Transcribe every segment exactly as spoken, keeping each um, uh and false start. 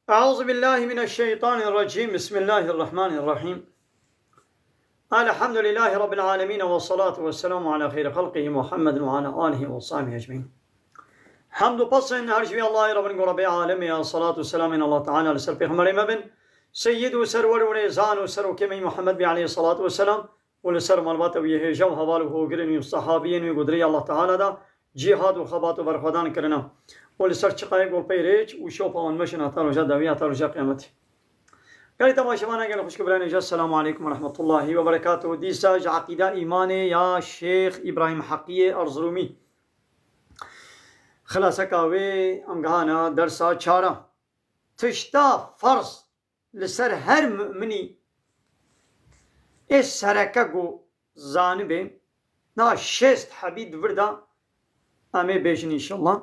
أعوذ بالله من الشيطان الرجيم. بسم الله الرحمن الرحيم. الحمد لله رب العالمين، والصلاة والسلام على خير خلقه محمد وعلى آله وصحبه أجمعين. Hemd û pesên her ji vî Allahê re bin, ku Rebê alemê ya, salat û selamên Allah Teala li ser pêxemberê me bin, seyyid û serwer û rêzan û serokê me Muhammed bî aleyhi salatu ve selam, û li ser malbata wî hêja û heval û hogirên wî û sehabiyên wî ku di rêya Allah Teala da cîhad û xebat û berxwedan kirine û li ser çiqayê golpey rêç û şopa wan meşin heta roja dawî, heta roja qiyametê. Gelê temaşevana, gelê xwişk û birayên hêja, Selamu aleykum ve rahmetullahi ve berekatuhu. Dîsa ji eqîda îmanê ya Şêx Îbrahîm Heqiyê Erzirûmî. Xilaseka wê em gihana dersa çara. Tişta ferz li ser her mu'minî ê sereke ku zanibe, na şêst hebî di vir de em ê bêjin înşallah.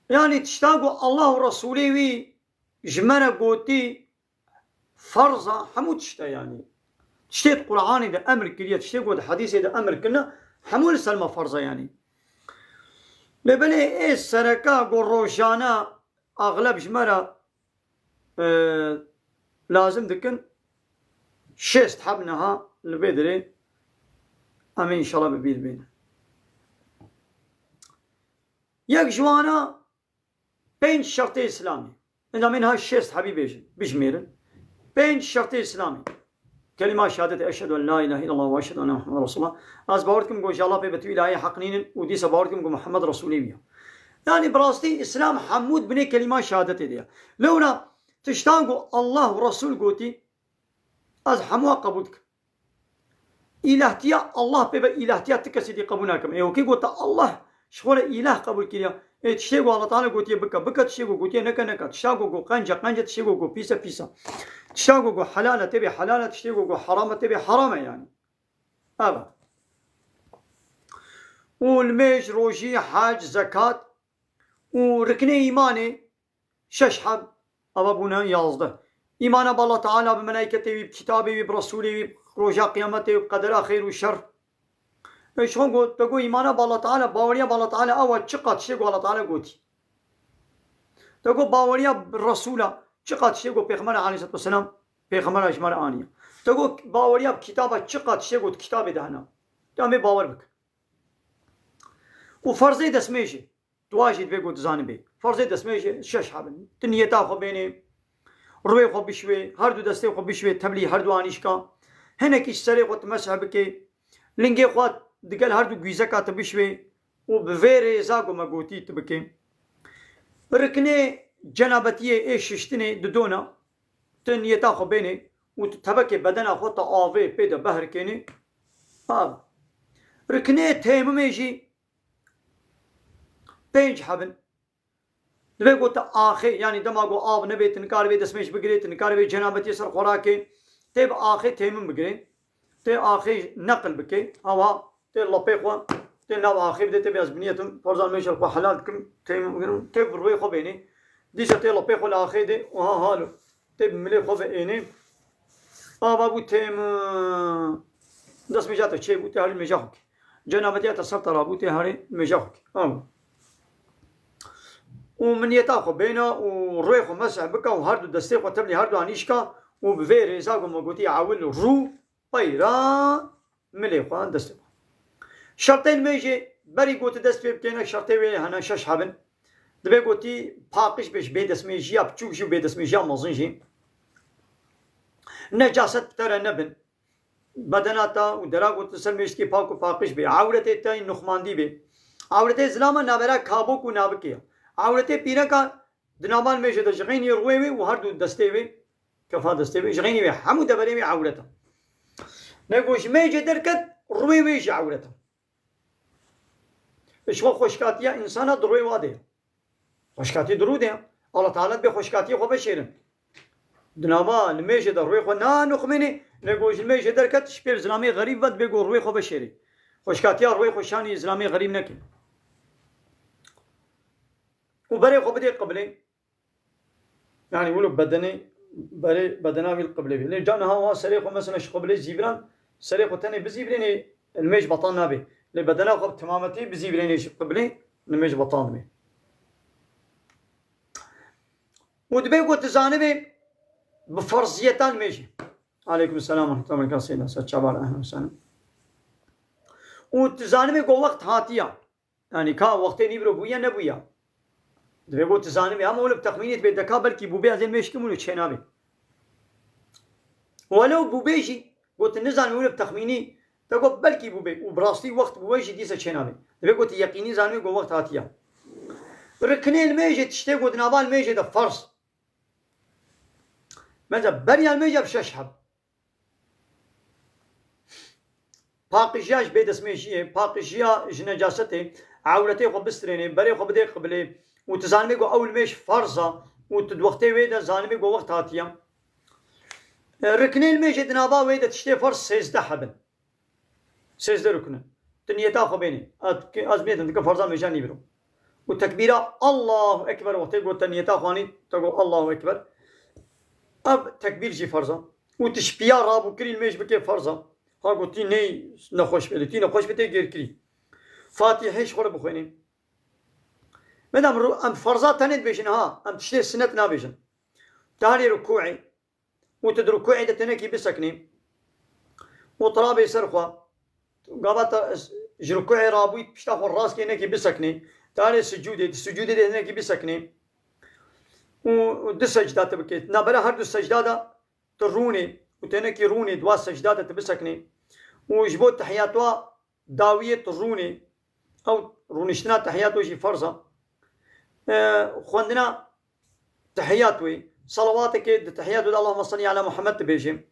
Yanî tişta ku Allah û Resûlê wî ji me re gotî, ferz a, hemû tişta yanî. Tiştê di Qur'anê de emir kiriye, tiştê ku di hedîsê de emir kirine, hemû li ser me ferz a yanî. Lê belê ê sereka ku rojane axleb ji me re, e, lazim dikin, şêst heb niha li vê derê em ê înşallah bi bîr bînin. Yek ji wana pênc şertê Îslamê. Enda em ê niha şêst hebî bêjin, bijmêrin. Pênc şertê Îslamê. Kelîma şehadetê, eşhedü en la ilahe illallah ve eşhedü enne Muhammeden Resulullah. Ez bawer dikim ku ji Allah pê bi tu îlahê heq nînin û dîsa bawer dikim ku Muhammed Resûlê wî ye. Yanî bi rastî Îslam hemû di binê kelîma şehadetê de ye. Lewra tiştan ku Allah û Resûl gotî, ez hemû qebûl dikim. Îlahtiya Allah pê be îlahtiya ti kesê dî qebûl nakim. Ê wekî gote Allah ji xwe re îlah qebûl kiriye. Ê tiştê ku Allah Teala gotiye bike, bike, tiştê ku gotiye neke, neke. Tişta ku, ku qenc e, qenc e, tiştê ku, ku pîs e, pîs e. Tişta ku, ku helal e, tê bê helal e, tiştê ku, ku heram e, tê bê heram e yanî. Ev e. Û limêj, rojî, hec, zekat û riknê îmanê şeş heb, ava bûne yazdeh. Îmana bi Allah Teala, bi melaîketê wî, bi kitabê wî, bi Resûlê wî, bi roja qiyametê wî, bi qedera xêr û şer. Ê, ji xwe got, te got îmana bi Allah Teala, baweriya bi Allah Teala, ewa çi qat tiştê ku Allah Teala gotî. Te got baweriya bi Resûla, çi qat tiştê ku Pêxember aleyhisselatu vesselam, Pêxember ji me re aniye. Te got baweriya bi kitaba, çi qat tiştê ku di kitabê de hene. Em ê bawer bikin. Û ferzê destmêjê, tu wa jî divê ku tu zanibê. Ferzê destmêjê şeş hebin. Tu niyeta xwe bênê, rûyê xwe bişwê, her du destê xwe bişwê, tevlî her du anîşka. Hinekî ji serê xwe tu mesh bikê. Lingê xwe digel her du gwîzeka tu bişwê û bi vê rêza ku me gotî tu bikê. Riknê cenabetiyê ê şiştinê didona, tu niyeta xwe bênê û tu tevekê bedena xwe te avê pê de behr kênê. Av. Riknê têmimê jî pênc hebin. Divê ku te axê, yanî dema ku av nebê, tu nikaribê destmêj bigirê, tu nikaribê cenabetiyê ser xwe rakê, tê bi axê têmim bigirê, tê axê neqil bikê, awa tê lepê xwe, tê nav axê bidê, tê bê ez bi niyetim, ferzan mêj li xwe helal dikim, têmim bigirim, tê bi rûyê xwe bênê, dîsa tê lepê xwe li axê dê, wiha halo. Tê bi milê xwe ve ênê. Ava bû têm, e, destmêja te çêbû, tê herî mêja xwe kê. Cenabetiya te ser te rabû, tê herî mêja xwe kê. Ava. Û min niyeta xwe bêna û rûyê xwe mesih bika û her du destê xwe tevlî her du anîşka û bi vê rêza ku me gotî ewil rû peyra milê xwe, destê xwe. Şertê nimêjê berî ku tu dest pê bikêne, şertê wê hene şeş hebin. Divê ku tî paqij bê ji bê destmêjiya biçûk jî û bê destmêjiya mezin jî. Necaset bi te re nebin. Bedena te û dera ku tu ser mêjtikê pak û paqij bê. Ewretê te nuxmandî bê. Ewretê zilama navbera kabok û nabikê ye. Ewretê pîreka di nava nimêjê de ji xeynî rûyê wê û her du destê wê, kefa destê wê, ji xeynî wê hemû deverê wê ewret e. Ne ku ji mêjê derket, rûyê wê jî ewret e. Ji xwe xweşkatiya însana di rûyê wa de ye. Xweşkatî di rû de ye. Allah Teala dibê xweşkatiyê xwe veşêrin. Di nava nimêjê de rûyê xwe nanuxmênê, ne ku ji nimêjê derket, ji pêr zilamê xerîb ve dibê ku rûyê xwe veşêrê. Xweşkatiya rûyê xwe şanî zilamê xerîb neke. Û berê xwe bidê qiblê. Yanî wilo bedenê, berê bedena wî li qiblê bê. Lê ca niha wa serê xwe mesela ji qiblê zîviran, serê xwe tenê bizîvirênê, nimêj betal nabê. Lê bedena xwe bi temametî bizîvirênê ji qiblê, nimêj betal dibê. Û dibê ku tu zanibê bi ferziyeta nimêjê. Aleykum selam ve rahmetullah ve berekatuhu. Seyda, ser çavar, ehlen ve sehlen. Û tu zanibê ku wext hatiya. Yani ka wextê nîvro bûye nebûye. Dibê ku tu zanibê, ama wilo bi texmînê dibê deka belkî bûbê ez ê nimêj kim wilo çênabê. Welew bûbê jî, ku tu nizanibê wilo bi texmînî, te got belkî bûbê û bi rastî wext bûbe jî dîsa çênabê. Dibê ku tu yeqînî zanibê ku wext hatiya. Riknê nimêjê tiştê ku di nava nimêjê de ferz. Mesela beriya nimêja bi şeş heb. Paqijiya ji bêdestmêjiyê, paqijiya ji necasetê, ewretê xwe bistrênê, berê xwe bidê qiblê û tu zanibê ku ew nimêj ferz a û tu di wextê wê de zanibê ku wext hatiye. E, riknê nimêjê di nava wê de tiştê ferz sêzdeh hebin. Sêzdeh rukn in. Tu niyeta xwe bênî. Ez, ez bêtim, dikim ferza mêja nîvro. Û tekbîra Allahu Ekber, wextê got te niyeta xwe anî, te got Allahu Ekber. Ev tekbîr jî ferza. Û tu ji piya rabûkirî nimêj bikê ferza. Ha got tî ney nexweş bê, tî nexweş bê tê gêrkirî. Fatîhê ji xwe re bixwênî. Medam ru-, em ferza tenê dibêjin ha, em tiştê sinet nabêjin. Tarê rukûê, û tu di rukûê de tenekî biseknî û tu rabê ser xwe. Gava te ji rukûê rabûyî pişta xwe rast kê nekî biseknî. Tarê sicûdê, di sicûdê de tenekî biseknî û, û du secda tu bikê. Navbera her du secda de tu rûnê û tenekî rûnê, dua secda de tu biseknî û ji bo tehiyatwa dawiyê tu rûnê. Ew rûniştina tehiyato jî ferz e. E, xwendina tehiyat wê. Salawateke di tehiyato de Allahümme salli ala Muhammed dibêje.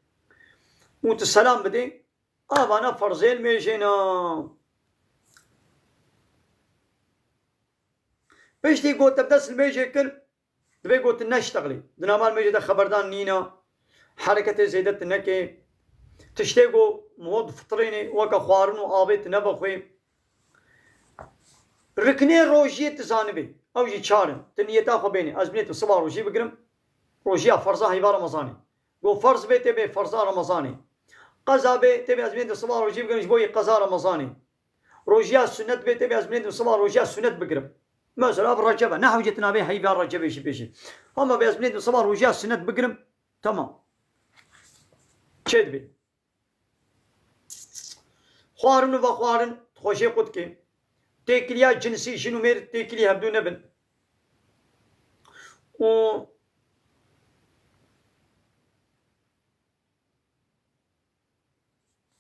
Û tu selam bidê. Avana ferzê nimêjê ne. Piştî ku te bi dest nimêjê kir, Divê ku tu neştexlî. Di nava nimêjê de xeberdan nîne. Hereketê zêde tu nekê. Tiştê ku mod fitirînê weke xwarin û avê tu nevexwê. Riknê rojiyê tu zanibê. Ew jî çar in. Tu niyeta xwe bênî. Ez binêtim siba rojî bigirim. Rojiya ferza heyva Remezanê. Ku ferz bê tê bê ferza Remezanê. Qeza bê tê bê ez binêtim siba rojî bigirim ji bo yê qeza Remezanê. Rojiya sunet bê tê bê ez binêdim siba rojiya sunet bigirim. Mesela bi Recebe. Ne hewcet navê heyva Recebe jî bêjî. Ama bê ez binêdim siba rojiya sunet bigirim. Tamam. Çê dibê. Xwarin û vexwarin xweşê qut ke. Têkiliya cinsî jin û mêr têkilî hevdû nebin. Û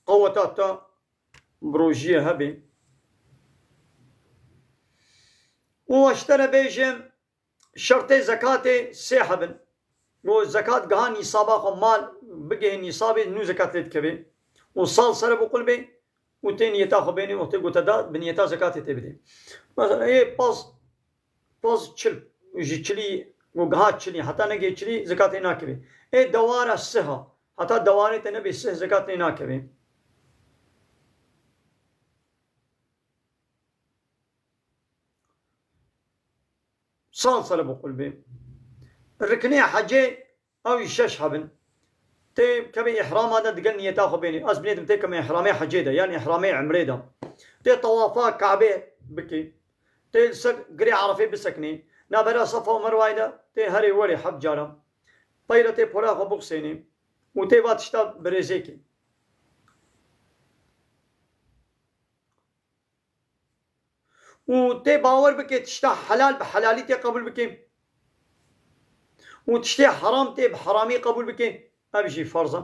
qeweta te bi rojiyê hebê. Û ez ji te re bêjim, şertê zekatê sê hebin. Ku zekat giha nîsaba xwe mal bigihê nîsabê nû zekat lê dikevê. Û sal sere bi qul bê û tê niyeta xwe bênê û tê gote da bi niyeta zekatê tê bidê. Mesela ê paz Poz çil, ji çilî, ku giha çilî, heta negê çilî, zekatê nakevê. Ê dewara siha, heta dewarê te nebê sih, zekatê nakevê. Sal sere bi qul bê. Riknê hecê, Ew jî şeş hebin. Tê kevê îhrama de digel niyeta xwe bênî. Ez binêdim tê kemê îhramê hecê de, yan îhramê emrê de. Tê tawafa Kabê bikî. Tê li ser girê Erefê biseknî. Navbera Sefa û Merwayê de tê herê werê heft cara. Peyre tê pora xwe bixusênî. Û tê va tişta birêzêkê. Û tê bawer bike tişta helal bi helalî tê qebûl bike. Û tiştê heram tê bi heramî qebûl bike. Ev jî ferz e.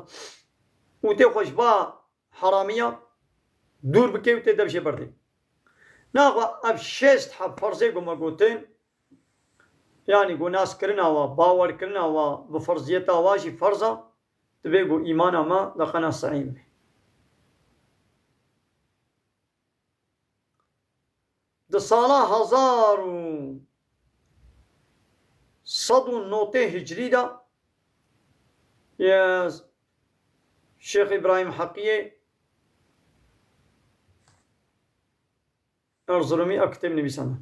Û tê xwe ji va heramiya dûr bike û tê dev jê berdê. Naxwe ev şêst heb ferzê ku me gotin, yanî ku naskirina wa, bawerkirina wa, bi ferziyeta wa jî ferz e, divê ku îmana me leqena sehî be. Di sala hezar û sed û notê hicrî de yê Şêx Îbrahîm Heqiyê Erzurumî ev kitêb nivîsane.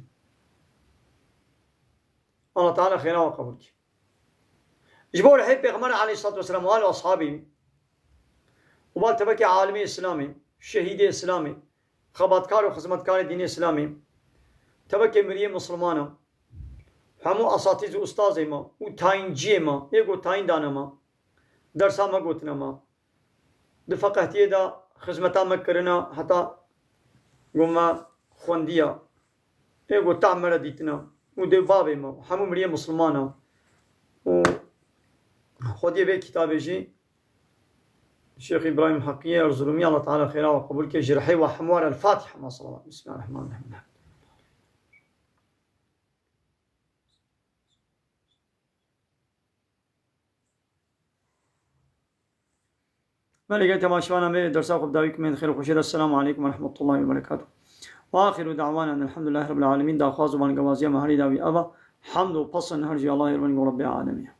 Allah Teala xêra we qebûl kî. Ji bo rihê Pêxember aleyhissalatu vesselam û al û ashabî û bal tevekê alimê Îslamê, şehîdê Îslamê, xebatkar û xizmetkarê dînê Îslamê, tevekê miriyê Mislimana, Hemû esatîz û ustazê me û tayînciyê me, ê ku tayîn dane me, dersa me gotine me. Di feqehtiyê de xizmeta me kirine, heta ku me xwendiya. Ê ku tah me re dîtine. Û dê bavê me, hemû miriyê misilman e. Û xwediyê vê kitabê jî Şêx Îbrahîm Heqiyê Erzurumî, Allah Teala xêra we qebûl ke, ji rihê we hemû re El-Fatiha ma salavat. Bismillahirrahmanirrahim. Belê, gelê temaşevana me, dersa xwe bi dawî kumên xêr û xweşê de. Esselamu aleykum ve rahmetullahi ve berekatuh. Ve axiru da'wana elhamdulillahi rabbil alemin. Daxwaz û bangewaziya me herî dawî eva. Hamd û pesn her jî Allahê ribin ku Rebbê alemî ye.